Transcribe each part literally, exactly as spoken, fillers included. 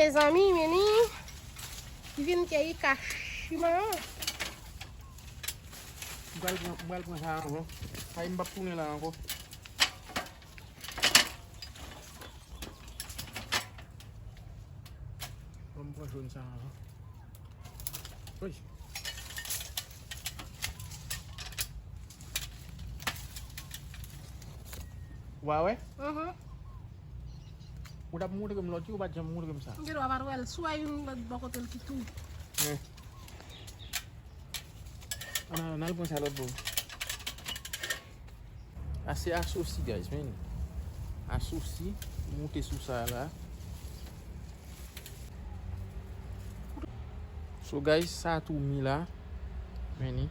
Mezanmi, Meni, li vin keyi kachiman an. M pral pran, m pral pran sa ankò. Sa m p ap tounen la ankò. Ban m pran jòn sa ankò. Wi. Ou pa wè? Mhm. Ou t ap montre m lòt yo, ou pa t janm montre m sa. M gen dwa pa t wè l. Si w wè youn lòt bò kote l ki tou. Eh. Ann al, ann al pran sa lòt bò. A se asosi, guys, men. Asosi, moute sou sa la. So, guys, sa tou mi la. Men ni.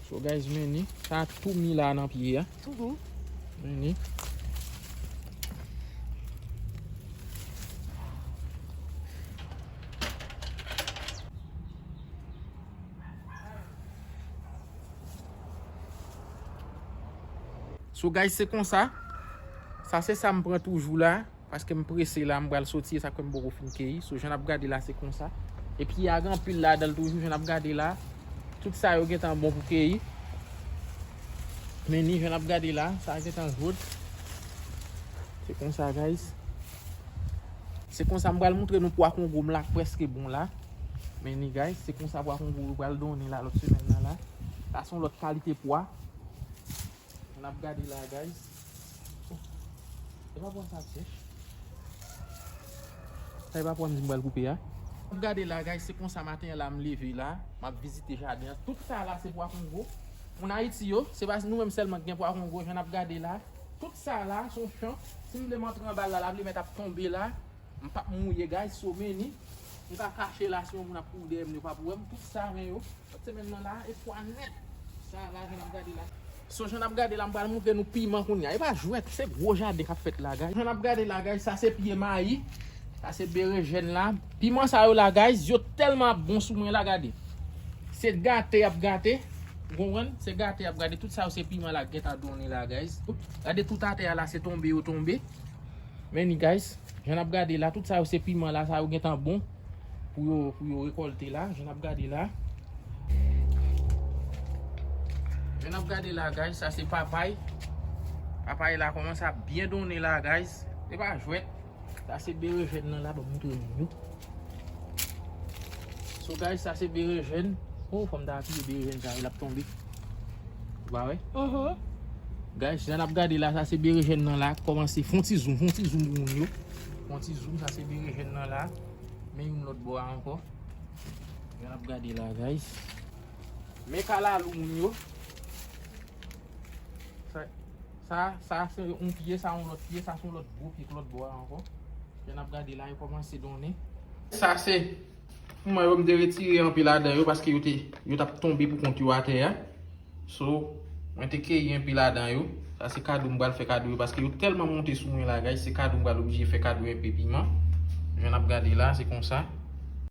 So, guys, men ni. Sa tou mi la nan pye a. Tou mi. Men ni. So, guys, se konsa. Sa se sa m pran toujou la. Paske m prese la, m pral soti, e sa k fè m poko fin keyi. So, jan n ap gade la, se konsa. E pye a gen anpil ladan l toujou, jan n ap gade la. Tout sa yo gentan bon pou keyi. Men ni jan n ap gade la, sa gentan jod. Se konsa, guys. Se konsa, m pral montre nou pwa kongo m la k prèske bon la. Men ni, guys, se konsa pwa kongo yo pral donnen la lòt semèn nan la. Sa se yon lòt kalite pwa. N ap gade la, guys. Oh. E pa pwa sa k sèch. Sa e pa pwa m di m pral koupe a. N ap gade la, guys, se konsa maten an la m leve la. M ap vizite jaden an. Tout sa la se pwa kongo. Moun Ayiti yo, se pa nou menm sèlman ki gen pwa kongo, jan n ap gade la. Tout sa la, se yon chan. Si m vle m antre anba l la, lapli mèt ap tonbe la. M p ap mouye, guys, so men ni. M ka kache la, si yon moun ap kouri dèyè m, li pa pou wè m. Tout sa, men yo. Lòt semèn nan la, e pwa nèt. Sa la, jan n ap gade la. So, jan n ap gade la, m pral montre nou piman kounye a. E pa jwèt, se gwo jaden k ap fèt la, guys. Jan n ap gade la, guys, sa se pye mayi. Sa se berejèn la. Piman sa yo la, guys, yo tèlman ap bon sou mwen la, gade. Se gate y ap gate. Ou konprann? Se gate y ap gate. Tout sa yo se piman la k gentan donnen la, guys. Gade tout atè a la, se tonbe yo tonbe. Men ni, guys, jan n ap gade la, tout sa yo se piman la, sa yo gentan bon pou yo, pou yo rekòlte la, jan n ap gade la. Jan n ap gade la, guys, sa se papay. Papay la kòmanse ap byen donnen la, guys. Se pa jwèt. Sa se berejèn nan la, ban m montre nou. So, guys, sa se berejèn. Oh, fò m ta apiye berejèn sa, l ap tonbe. Ou pa wè? Mhm. Guys, jan n ap gade la, sa se berejèn nan la. Kòmanse fè yon ti zoom, fè yon ti zoom pou moun yo. Fè yon ti zoom, sa se berejèn nan la. Men youn lòt bò a ankò. Jan n ap gade la, guys. Men kalalou moun yo. Sa, sa, sa se yon pye, sa yon lòt pye, sa se yon lòt gwo pye k lòt bò a ankò. Jan n ap gade la, yo kòmanse donnen. Sa se, mwen yo, m te retire anpil ladan yo paske yo te, yo t ap tonbe pou kont yo atè a. So, mwen te keyi anpil ladan yo. Sa se kado m pral fè kado yo paske yo tèlman monte sou mwen la, guys, se kado m pral oblije fè kado enpe piman. Jan n ap gade la, se konsa.